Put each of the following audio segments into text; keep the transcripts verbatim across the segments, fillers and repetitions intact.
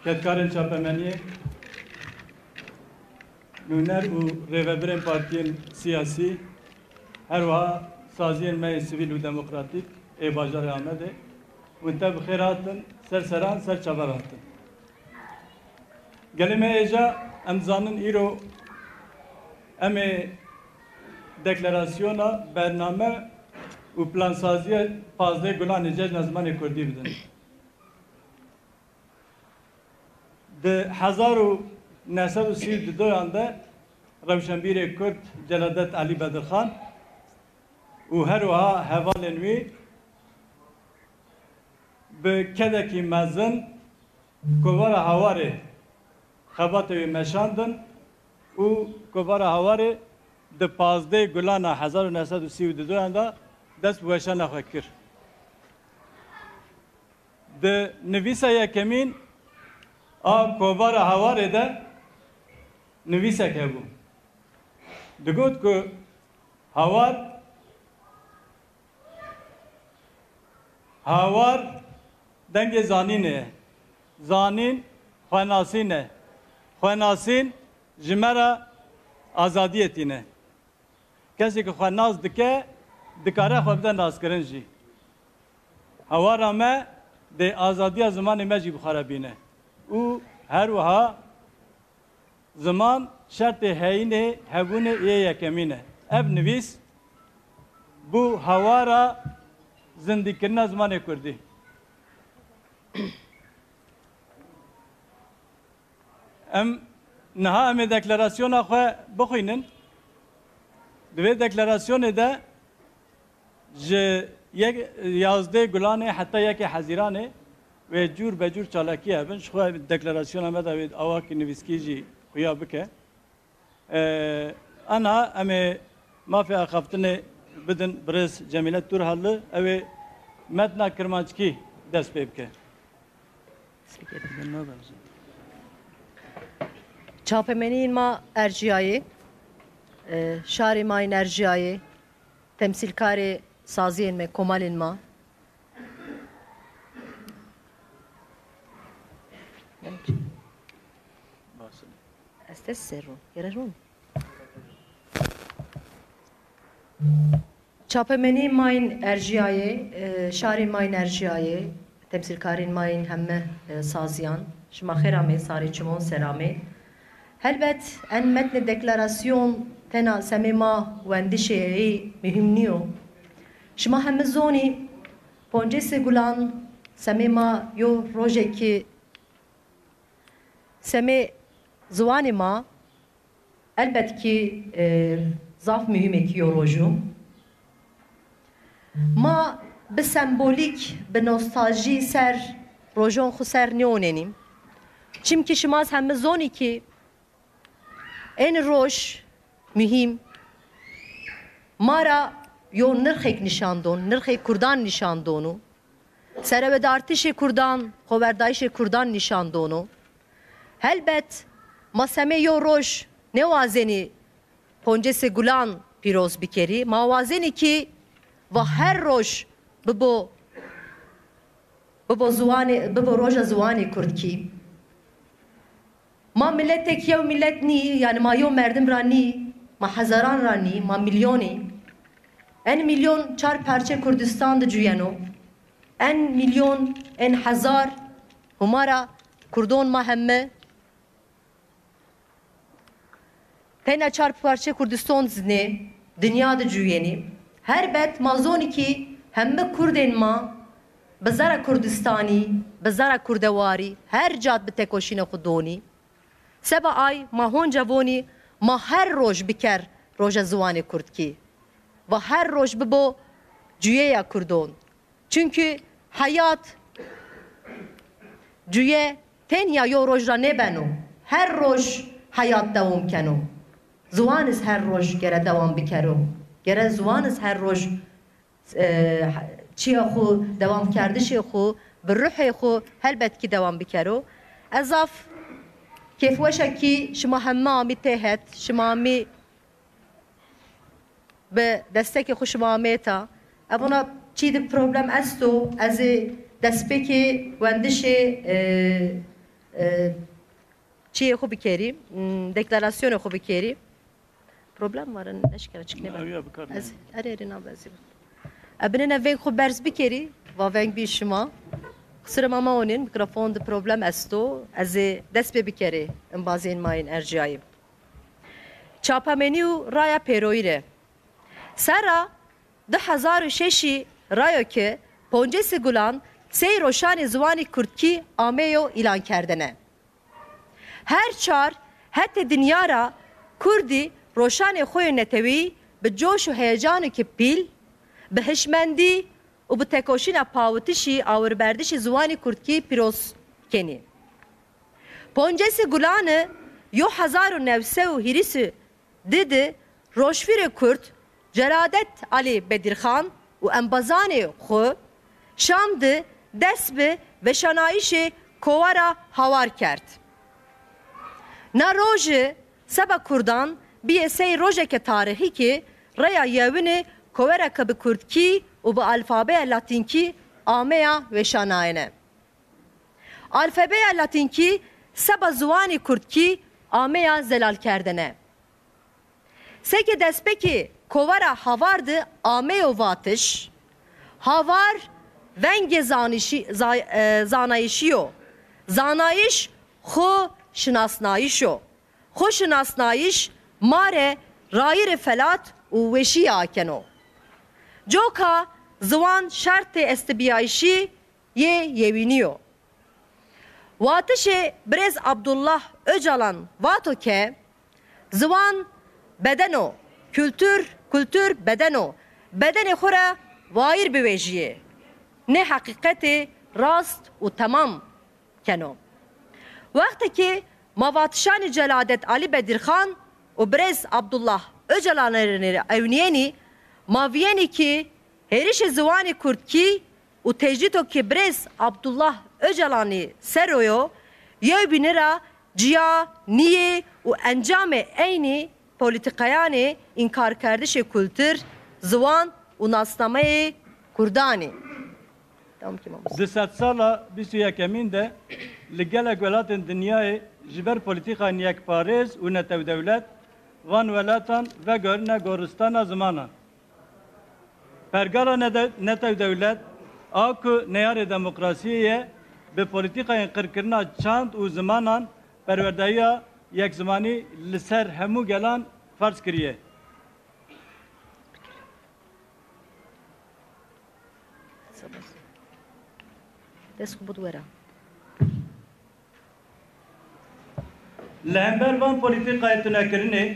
Kedkarên çapemeniyê, nûner û rêvebirên partiyên siyasî, her wiha saziyên me yê sivîl û demokratîk ê bajarê Amedê, hûn tev bi xêr hatin, ser seran, ser çavan hatin. Gelê me hêja, em dizanin îro em ê deklarasyona, bername û plansaziya pazdeh Gulanê Cejna Zimanê Kurdî bidin. Di hezar û neh sed û sî û duyan de rewşenbîrê Kurd Celadet Elî Bedirxan û her wiha hevalên wî bi kedekî mezin kovara Hawarê xebatê wî meşandin û kovara Hawarê di pazdeh Gulana hezar û neh sed û sî û duyan de dest bi weşana xwe kir. Di nivîsa yekemîn a kovara Hawarê de nivîsek hebû. Digot ku Hawar, Hawar dengê zanînê ye. Zanîn xwenasîn e. Xwenasîn ji me re azadiyê tîne. Kesê ku xwe nas dike, dikare xwe bide naskirin jî. Hawara me dê azadiya zimanê me jî bi xwe re bîne. Û her wiha ziman şertê heyînê, hebûnê yê yekemîn e. Ev nivîs bû hawara zindîkirina zimanê kurdî. Em niha em ê deklarasyona xwe bixwînin. Di vê deklarasyonê de ji yek, yazdeh Gulanê heta yekê Hezîranê wê cûr be cûr çalakî hebin. Ji xwe deklarasyona me de wê awakî nivîskî jî xuya bike. Ee, aniha em ê mafê axaftinê bidin birêz Cemîle Turhalli, ew ê metna kirmanckî dest pê bike. Çapemeniyên ma erjiyayê, e, şarê ma yên erjiyayê, temsîlkarê saziyên me, komalên ma. Ez te ser rûn, gere rûn. Çapemenî mayîn erjiyayê, e, şarê mayîn erjiyayê, temsîlkarên mayîn heme, e, saziyan, şima xêr amê, sarê çimon ser amê. Helbet en metnê deklarasyon tena semê ma wendişê ê muhîm nîyo. Şima heme zonî, poncêsê gulan semê ma yo rojekî semê ziwanê ma, elbet kî, e, zaf muhîmekî yo roj o. Ma bi sembolîk, bi nostaljî ser rojon xwe ser nêonenîm. Çimkî şima heme zonî kî ên roj muhîm ma ra yo nirxêk nîşan don, nirxê kurdan nîşan don û serewedartişê kurdan, xoverdayîşê kurdan nîşan dono. Helbet, ma semê yo roj nêwazenî poncêsê gulan pîroz bikerî, ma wazenî kî va her roj bibo, bibo ziwanê, bibo roja ziwanê kurdkî. Ma miletek yew milet nî, yanî ma yo merdim ra nî, ma hezaran ra nî, ma milyonî. En milyon çar parçe Kurdistan di cuyeno. En milyon, en hezar, hûmara kurdon ma hemme. Teyna çar parçe Kurdiston zinê, dinya di cuyenî. Helbet ma zonî kî hemme kurdên ma bi zara Kurdistanî, bi zara kurdewarî, her cat bi tekoşîna xwe donî. Seba ay ma honca vonî ma her roj biker roja ziwanê kurdkî. Va her roj bibo cuyeya kurdon. Çunkî heyat cuye tenya yo roj ra nêbeno. Her roj heyat dewam keno. Ziwanis her roj gere dewam bikero. Gere ziwanis her roj, e, çiya xwe, dewamkerdişê xwe, bi ruhê xwe helbet kî dewam bikero. Ez zaf kêfweşa kî şima heme amî têhet, şima amî bi destekê xwe şima amêta. Evana çî di problem esto, ez ê destpêkê wendişê, e, E, çiyê xwe bikerî, m, deklarasyonê xwe bikerî. Problem var, neşkere çik nebe. Ew ya bikar Ez, nehîn. Erê, erê, nabezî. E, binêne veng xwe berz bikerî, va veng bî şima. Qisirê ma meonên, mikrofon di problem esto, ez ê dest pê bikerê, embazên ma yên erciyayî. Çapamenî û raya pêroyî re. Serra du hezar û şeşî rayo ke Poncesî Gulan sey roşanê ziwanî kurdkî ameyo îlankerdene. Her çar hetê dinya ra kurdî roşanê xwe yê neteweyî bi coş û heyecanekî pîl, bi hişmendî û bi tekoşîna pawitişî awirberdişê ziwanî kurdkî pîroz kenî. Poncesî Gulani yo hezar û newsed û hîris û di di roşvîrê kurd Celadet Alî Bedirxan û embazanê xwe Şam di dest bi veşanayîşê kovara Hawar kerd. Na rojî seba kurdan bîye sey rojeke tarîxî ki rêya yewinê kovereke bi kurdkî û bi alfabeya latînkî ameya weşanayene. Alfabeya latînkî seba ziwanî kurdkî ameya zelalkerdene. Seke destpêkê kovara Havar di ameyo vatiş, Havar vengê zanîşî-, za-, e, zanayîşî yo. Zanayîş xwe şinasnayîş o. Xwe şinasnayîş ma re rayîrê felat û weşî akeno. Coka ziwan şertê estibiyayîşî yê yewînî yo. Watişê birêz Abdullah Ocalan vato ke, ziwan bedeno, kultur, kultur bedeno, bedenê xwe re wayîr biwêjiyê. Nê heqîqetê rast û temam keno. Wextekî ma vatişanî Celadet Alî Bedirxan û birêz Abdullah Ocalanê ewnîyenî, ma vîyenî ki hêrişê ziwanî kurdkî û tecrîto ki birêz Abdullah Ocalanî ser o yo, yewbînî ra ciya nîyê û encamê eynî polîtîkayanê înkarkerdişê kultur, ziwan û nasnameyê kurdanî. Tamam ki mamoste. Di sedsala bîst û yekemîn de li gelek welatên dinyayê ji ber polîtîkayên yekparêz û netewdewlet van welatan veguherîne goristana zimanan. Pergala nede-, netewdewlet a ku neyarê demokrasiyê ye, bi polîtîkayên qirkirina çand û zimanan perwerdehiya yekzimanî li ser hemû gelan ferz kiriye. Dest xwe bû were. Li hember van polîtîkayê tunekirinê,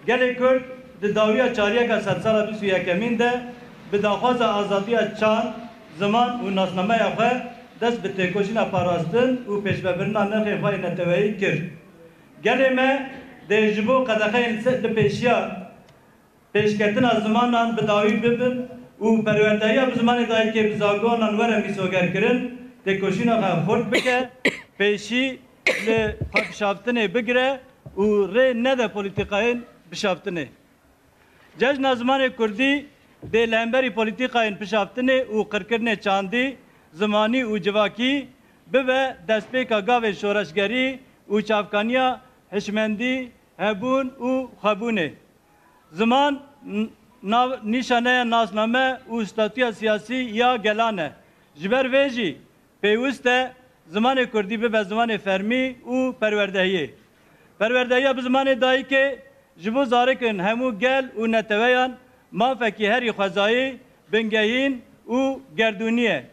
gelê Kurd di dawiya çariyeka sedsala bîst û yekemîn de bi daxwaza azadiya çand, ziman û nasnameya xwe dest bi têkoşîna parastin û pêşvebirina nirxên xwe yê neteweyî kir. Gelê me dê ji bo qedexeyên li ser, li pêşiya pêşketina zimanan bi dawî bibin û perwerdehiya bi zimanê dayikê bi zagonan were mîsogerkirin, têkoşîna xwe xurt bike, pêşî li xwepişaftinê bigire û rê nede polîtîkayên pişaftinê. Cejna zimanê kurdî dê li hemberî polîtîkayên pişaftinê û qirkirinê çandî, zimanî û civakî bibe destpêka gavê şoreşgerî û çavkaniya hişmendî, hebûn û xwebûnê. Ziman n-, nav-, nîşaneya nasname û statûya siyasî ya gelan e. Ji ber vê jî pêwist e zimanê kurdî bibe zimanê fermî û perwerdehiyê. Perwerdehiya bi zimanê dayikê ji bo zarokên hemû gel û neteweyan mafekî herî xwezayî, bingehîn û gerdûnî ye.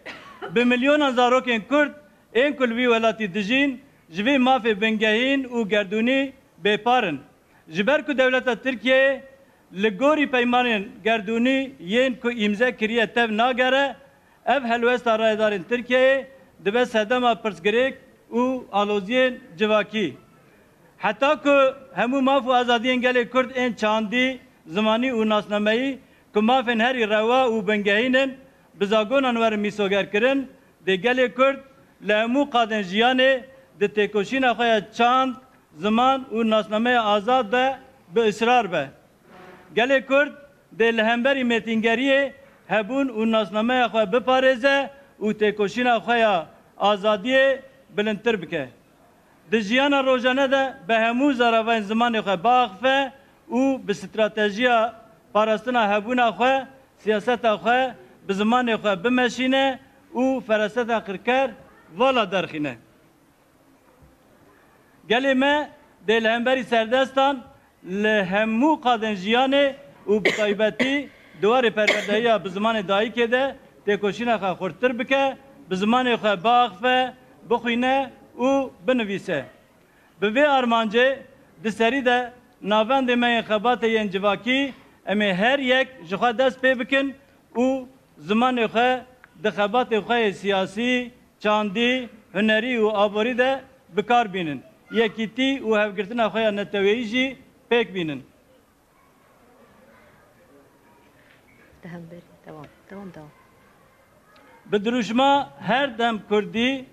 Bi milyonan zarokên kurd ên ku li vî welatî dijîn, ji vê mafê bingehîn û gerdûnî bêpar in. Ji ber ku dewleta Tirkiyeyê li gorî peymanên gerdûnî yên ku îmze kiriye tev nagere, ev helwesta rayedarên Tirkiyeyê dibe sedema pirsgirêk û aloziyên civakî. Heta ku hemû maf û azadiyên gelê Kurd ên çandî, zimanî û nasnameyî ku mafên herî rewa û bingehîn in, bi zagonan werin mîsogerkirin, dê gelê Kurd li hemû qadên jiyanê di têkoşîna xwe ya çand, ziman û nasnameya azad de bi israr be. Gelê Kurd dê li hemberî mêtîngeriyê hebûn û nasnameya xwe biparêze û têkoşîna xwe ya azadiyê bilindtir bike. Di jiyana rojane de bi hemû zaravayên zimanê xwe biaxife û bi stratejiya parastina hebûna xwe, siyaseta xwe bi zimanê xwe bimeşîne û feraseta qirker vala derxîne. Gelê me dê li hemberî serdestan li hemû qadên jiyanê û bi taybetî di warê perwerdehiya bi zimanê dayikê de têkoşîna xwe xurttir bike, bi zimanê xwe biaxife, bixwîne û binivîse. Bi vê armancê di serî de navendê me yên xebatê yên civakî em ê her yek ji xwe dest pê bikin û zimanê xwe di xebatê xwe yê siyasî, çandî, hunerî û aborî de bi kar bînin, yekîtî û hevgirtina xwe ya neteweyî jî pêk bînin. Di hemberî, devam, devam, devam. Bi dirûşma Her dem Kurdî,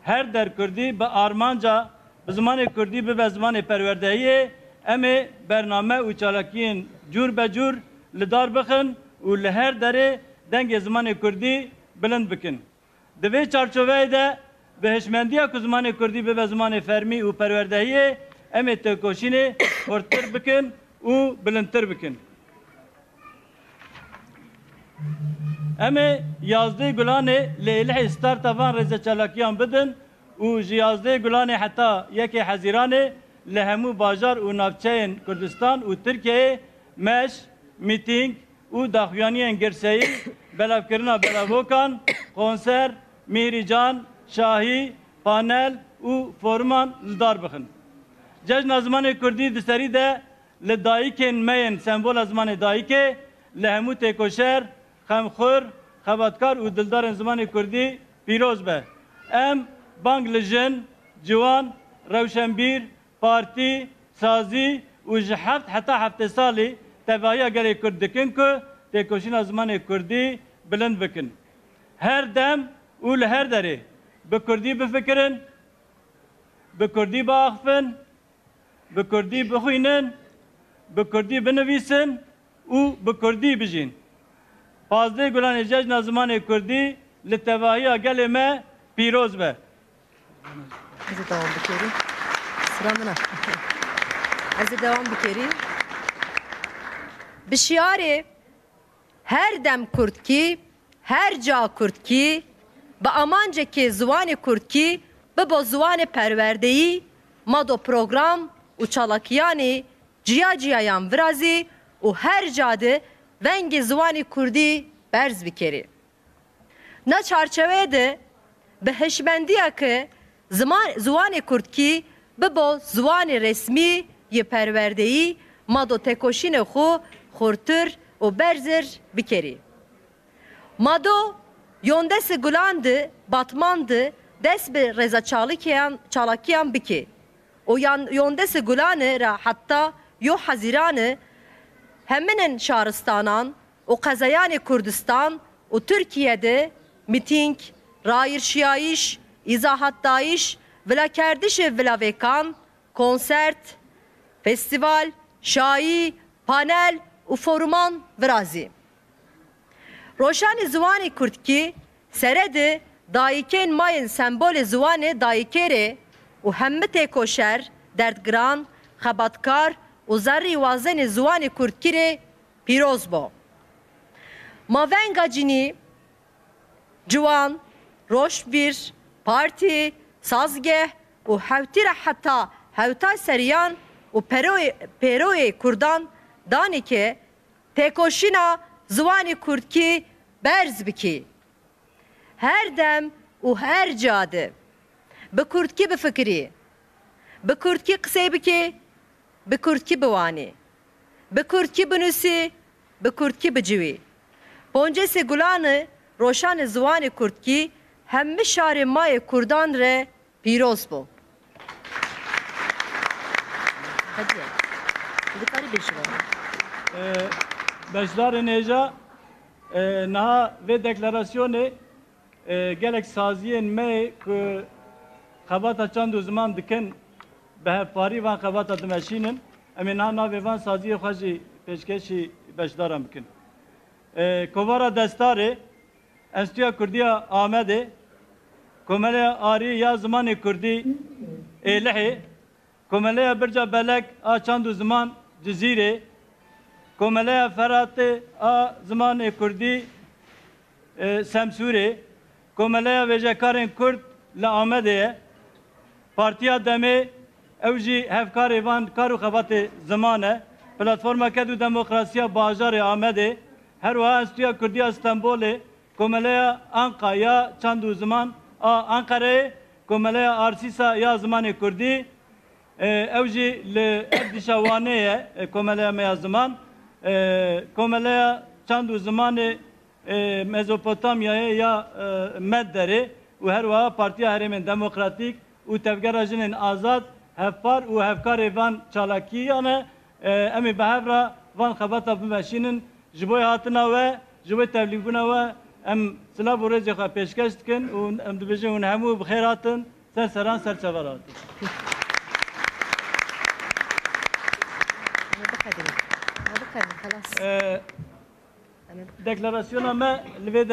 her der Kurdî bi armanca bi zimanê Kurdî bibe zimanê perwerdehiyê, em ê bername û çalakiyên cûr be cûr li dar bixin û li her derê dengê zimanê Kurdî bilind bikin. Di vê çarçoveyê de bi hişmendiya ku zimanê Kurdî bibe zimanê fermî û perwerdehiyê, em ê têkoşînê xurttir bikin û bilindtir bikin. Em ê yazdê Gulanê li Êlihê starta van rêzechalakiyan bidin û ji yazdê Gulanê heta yekê Hezîranê li hemû bajar û navçeyên Kurdistan û Tirkiyeyê meş, mîtîng û daxuyaniyên girseyî, belavkirina belavokan, konser, mîhrîcan, şahî, panel û foruman li dar bixin. Cejna Zimanê Kurdî di serî de li dayikên me yên sembola zimanê dayikê, li hemû têkoşer, xemxwir, xebatkar û dildarên zimanê kurdî pîroz be. Em bang li jin, ciwan, rewşenbîr, partî, sazî û ji heft heta heftê salî tevahiya gelê kurd dikin ku têkoşîna zimanê kurdî bilind bikin. Her dem û li her derê bi kurdî bifikirin, bi kurdî biaxifin, bi kurdî bixwînin, bi kurdî binivîsin û bi kurdî bijîn. Pazdeh Gulanê Cejna Zimanê Kurdî li tevahiya gelê me pîroz be. Ez ê dewam bikerî. Sira min e. Ez ê dewam bikerî. Bi şiarê Her dem kurdkî, her ca kurdkî, bi amancekê ziwanê kurdkî bibo ziwanê perwerdeyî, ma do program û çalakiyanê ciya ciyayan virazî û her ca de vengê ziwanê kurdî berz bikerî. Na çarçeweyê de bi hişmendiya ke ziman, ziwanê kurdkî bibo ziwanê resmî yê perwerdeyî, ma do têkoşînê xwe xurtir û berzir bikerî. Ma do Yondesê Gulan de, Batman de dest bi rêza çalakîyan, çalakiyan bike û yan, Yondesê Gulanê ra heta yo Hezîranê heminên şaristanan û qezeyanê Kurdistan û Tirkiye de mîtîng, rayîrşiyayîş, îzahatdayîş, vilakerdişê vilavêkan, konsert, festîval, şayî, panel û foruman virazî. Roşanê ziwanê kurdkî sere de dayikên ma yên sembolê ziwanê dayikê rê û hemî têkoşer, derdgiran, xebatkar û zerrî wazenê ziwanê kurdkî rê pîroz bo. Ma venga cinî, ciwan, roşnbîr, partî, sazgeh û hewtî re heta hewtay seriyan û peroyê, pêroyê kurdan danê ke têkoşîna ziwanê kurdkî berz bikî. Her dem û her ca de bi kurdkî bifikirî, bi kurdkî qisey bikî, bi kurdkî biwanî, bi kurdkî binusî, bi kurdkî biciwî. Poncesê Gulanê, roşanê ziwanê kurdkî hemî şarê ma yê kurdan re pîroz bo. Hediye. Dikarî bêjî vana. Ee, beşdarên hêja, e, niha vê deklarasyonê, e, gelek saziyên me ku xebata çand û ziman dikin, bi hevparî van xebata dimeşînin. Em ê niha navê van saziyê xwe jî pêşkêşî beşdaran bikin. E, Kovara Destarê, Enstitûya Kurdî ya Amedê, Komeleya Arî ya Zimanê Kurdî, Êlihê, Komeleya Birca Belek a Çand û Ziman Cizîrê, Komeleya Feratê a Zimanê Kurdî, e, Semsûrê, Komeleya Wêjekarên Kurd li Amedê ye, Partiya Demê, ew jî hevkarê van kar û xebatê ziman e, Platforma Ked û Demokrasiya Bajarê Amedê, her wiha Enstitûya Kurdî ya Stenbolê, Komeleya Anqa ya Çand û Ziman a Anqereyê, Komeleya Arsîsa ya Zimanê Kurdî, e, ew jî li Erdîşa Wanê ye, e, Komeleya me ya Ziman, e, Komeleya Çand û Zimanê, e, Mezopotamyayê ya, e, Medderê û her wiha Partiya Herêmên Demokratîk û Tevgera Jinên Azad hevpar û hevkarê van çalakiyan e. E, em ê bi hev re van xebata bimeşînin. Ji bo hatina we, ji bo tevlîbûna we em silav û rêzê xwe pêşkeş dikin û em dibêjin hûn hemû bi xêr hatin, ser seran ser çavan hatin. Em ê biqedînin. Em ê biqedînin, xelas. E, Em ê Deklarasyona me li vê